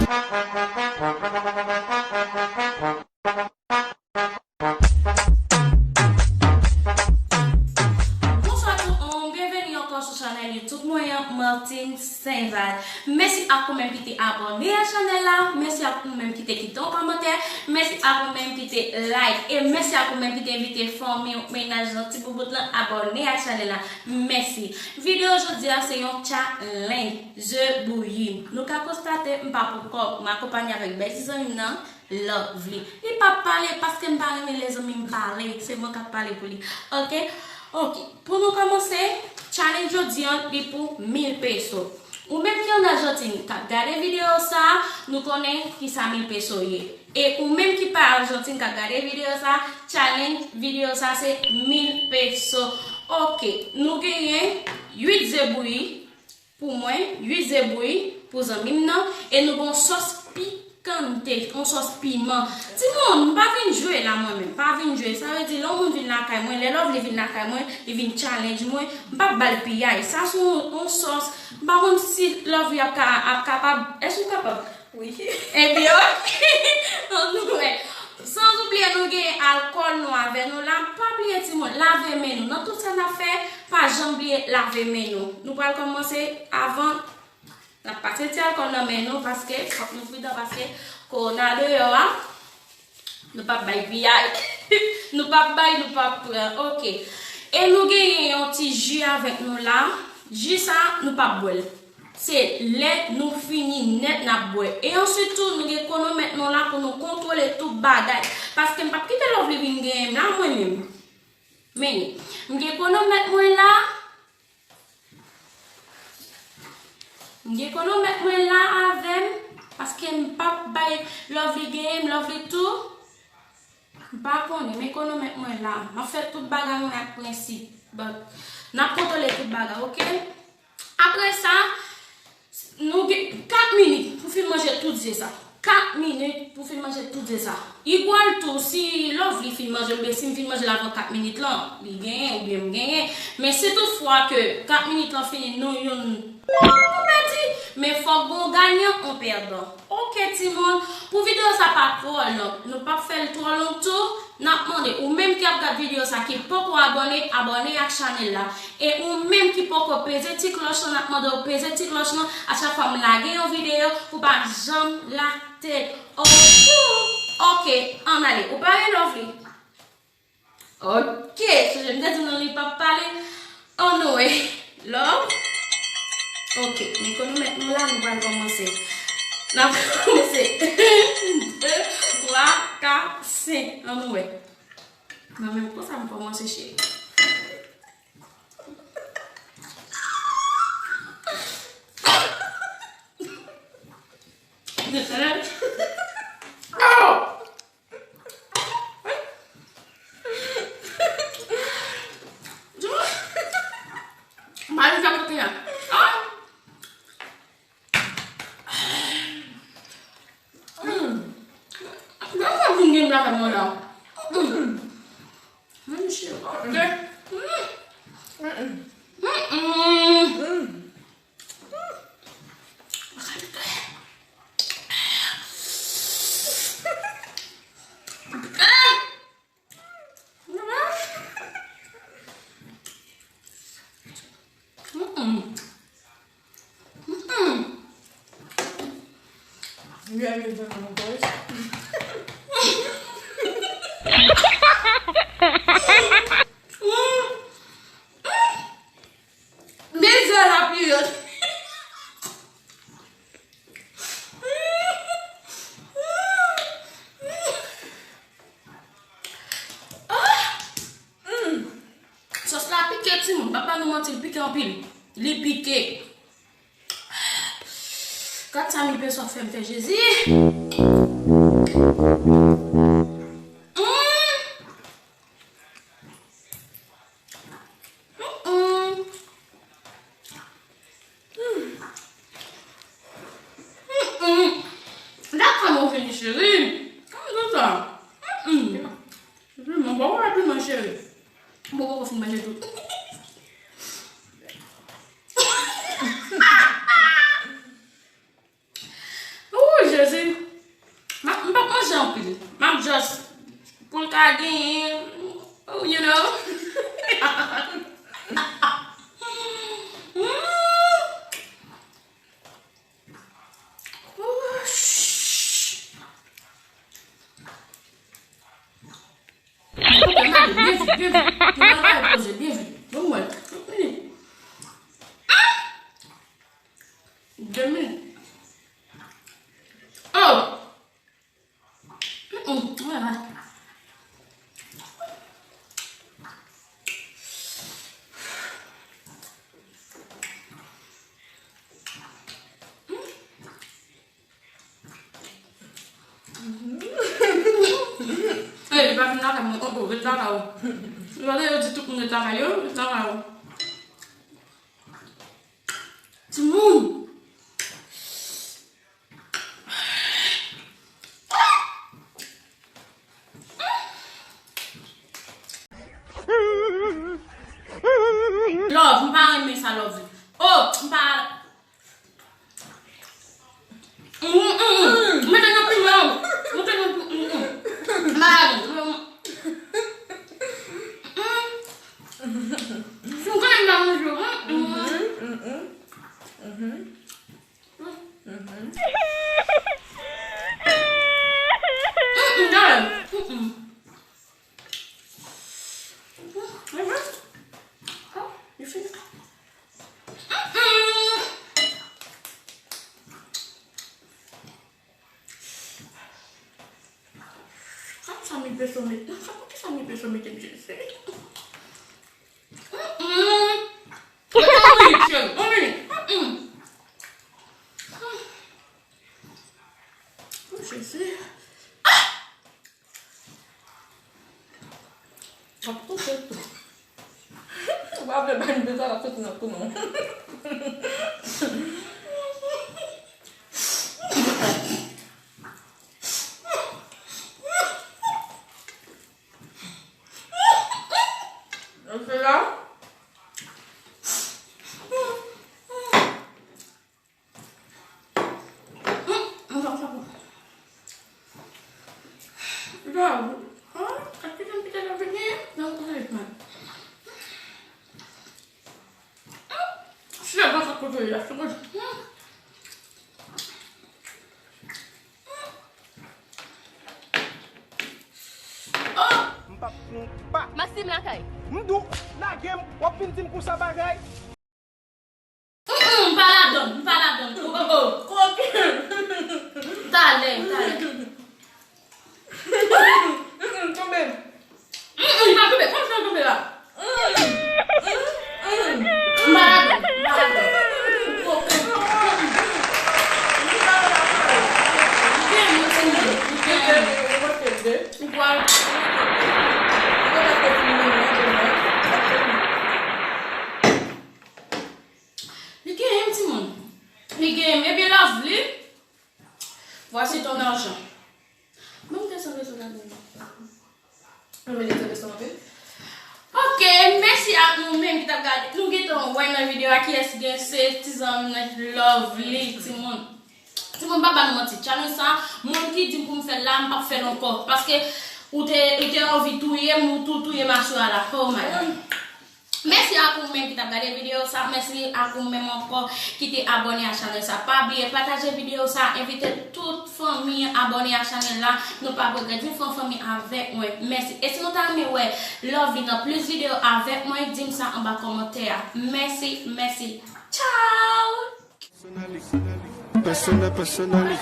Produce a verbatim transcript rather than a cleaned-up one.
Bonswa tout moun, byenveni ankò sou chanèl YouTube mwen an, Martine Saint-Val. Mèsi ak ou menm ki te abòne a chanèl la, mèsi ak ou menm ki te kite yon kòmantè, mèsi ak ou menm ki te like, e mèsi ak ou menm ki te envite fanmi w, mennaj lan, ti boubout lan abòne a chanèl la. Mèsi. Videyo jodi a se yon challenge ze bouyi. Nou ka konstate m pa poukò, m akonpanye avèk bèl ti zanmi m nan, Lovely. Li p ap pale paske m pa renmen lè zanmi m pale, se mwen k ap pale pou li. Oke? Oke. Pou nou kòmanse, challenge jodi an, li pou mil peso. Ou menm ki ann Ajantin k ap gade videyo sa a, nou konnen kisa mil peso ye. E ou menm ki pa Ajantin k ap gade videyo sa a, challenge videyo sa a se mil peso. Oke, nou genyen uit ze bouyi pou mwen, uit ze bouyi pou zanmi m nan, e nou gen yon sòs pikante, yon sòs piman. Timoun, m pa vin jwe la mwen menm, pa vin jwe. Sa vle di, lè yon moun vin lakay mwen, lè Lovely vin lakay mwen, li vin challenge mwen, m p ap ba l piyay. Sa se yon, yon sòs, m pa konn si Lovely ap ka, ap kapab, èske w kapab? Wi. Ebyen, oke. Ann nou wè. San oubliye, nou gen alkòl nou avè nou la. Pa bliye, timoun, lave men nou. Nan tout sa n ap fè, pa janm bliye lave men nou. Nou pral kòmanse avan. N ap pase ti alkòl nan men nou paske fòk nou pridan paske kowona deyò a. Nou p ap bay piyay. Nou p ap bay, nou p ap pran. Oke. E nou genyen yon ti ji avèk nou la. Ji sa, nou p ap bwè l. Se lè nou fini nèt n ap bwè. E answit tou, nou gen kwonomèt nou la pou nou kontwole tout bagay. Paske m p ap kite Lovely vin genyen m la mwen menm. Men, m gen kwonomèt mwen la. M gen kwonomèt mwen la avè m, paske m p ap bay Lovely genyen m, Lovely tou. M pa konnen, men kwonomèt mwen la. M ap fè tout bagay mwen ak prensip. But, n ap kontwole tout bagay, oke? Apre sa, nou gen kat minit pou fin manje tout ze sa. Kat minit pou fin manje tout ze sa. Igwal tou, si Lovely fin manje l, oubyen si m fin manje l avan kat minit lan, li genyen oubyen m genyen. Men si toutfwa ke kat minit lan fini, nou youn nou pèdi. Men fòk gen yon ganyan, yon pèdan. Oke, timoun, pou videyo sa pa twò long, nou p ap fè l twò long tou. N ap mande ou menm ki ap gad videyo sa ki poko abòne, abòne ak chanèl la. E ou menm ki poko peze ti klòch lan, n ap mande w peze ti klòch lan a chak fwa m lage yon videyo pou w pa janm rate. Oke, oke, ann ale. Ou pare, Lovely? Oke, sonje m te di nou li p ap pale. Ann nou wè. Love. Oke, men kwonomèt nou la, nou pral kòmanse. N ap kòmanse. De, twa, kat, senk. Ann nou wè. Mwen menm konsa m kòmanse, cheri. Mari sa kote a. Ah! Mm. Gade sa moun gen lakay mwen la. Mm. Mwen cheri. Ok. Mm. Mm. Mm. Mm-mm. Mm-mm. Mezè la pi rèd. Ah! Mm. Sòs la pike, timoun. M p ap ba nou manti, li pike anpil. Li pike. Gad sa mil peso ap fè m fè, Jezi. Mm. Mm-mm. Mm. Mm-mm. Dakò, mwen vini, cheri. Kòman sa? Mm-mm. Epi mwen, bon, epi mwen, cheri. Bon, bon, fin manje tout. Oh, je M ap just pou l ka genyen, you know. Byen vit, byen vit. Gen bagay poze, byen vit. Ban mwen. Yon minit. De minit. Oh! Mm-mm. Ey, li pa vin lakay mwen, oh, oh, ret lakay ou. Yo, yo di tout moun ret lakay yo, ret lakay ou. Timoun! Love, m pa renmen sa, Love. Oh, m pa. Mm, mm, mm. Mete nan piman. Mete nan pi-, mm, mm. M pa renmen. Mm. Si m konnen m pa manje, mm, mm. Mm-mm, dale. Mm-mm. Mm-mm. Oh, you feel it? Mm-mm. Sa mi peso met. Sa poukisa mi peso mete m Jezi? Mm-mm. Mete yon minit, cheri. Yon minit. Mm-mm. Oh, Jezi. Ah! Ap touche tou. Ou pa vle bay m de sa, l ap soti nan tou non. Rete la. M p ap pran pa. Maxime lakay. M di w, lage m, w ap vin di m konsa bagay. Mm, mm, m pa ladann, m pa ladann. Oh, oh, oh. Talè, talè. Mm, mm, tonbe. Mm, mm, li pa tonbe. Kòman sa tonbe la? Mm, mm, mm. M pa ladann, m pa ladann. Li gen yon ti moun, li gen yon. Li pral. Li genyen m, timoun. Li genyen m. Ebyen, Lovely, voici ton argent. Ban m desann leson ladan. Mwen desann leson anpil. Ok, mèsi ak nou menm ki t ap gade. Nou gentan wè nan videyo a kiyès ki gen, se ti zanmi Lovely, timoun. Timoun, pa ba nou manti. Challenge sa, moun ki di m pou m fè l la, m p ap fè l ankò. Paske ou te, ou te anvi touye m, ou tou touye m aswè a la. Oh my God. Mèsi ak ou menm ki t ap gade videyo sa. Mèsi ak ou menm ankò ki te abòne a chanèl sa. Pa bliye pataje videyo sa, envite tout fanmi abòne a chanèl la. Nou p ap regrèt, vin fè yon fanmi avèk mwen. Mèsi. E si nou ta renmen wè Lovely nan plis videyo avèk mwen, di m sa anba kòmantè a. Mèsi, mèsi. Ciao! Personally, personally.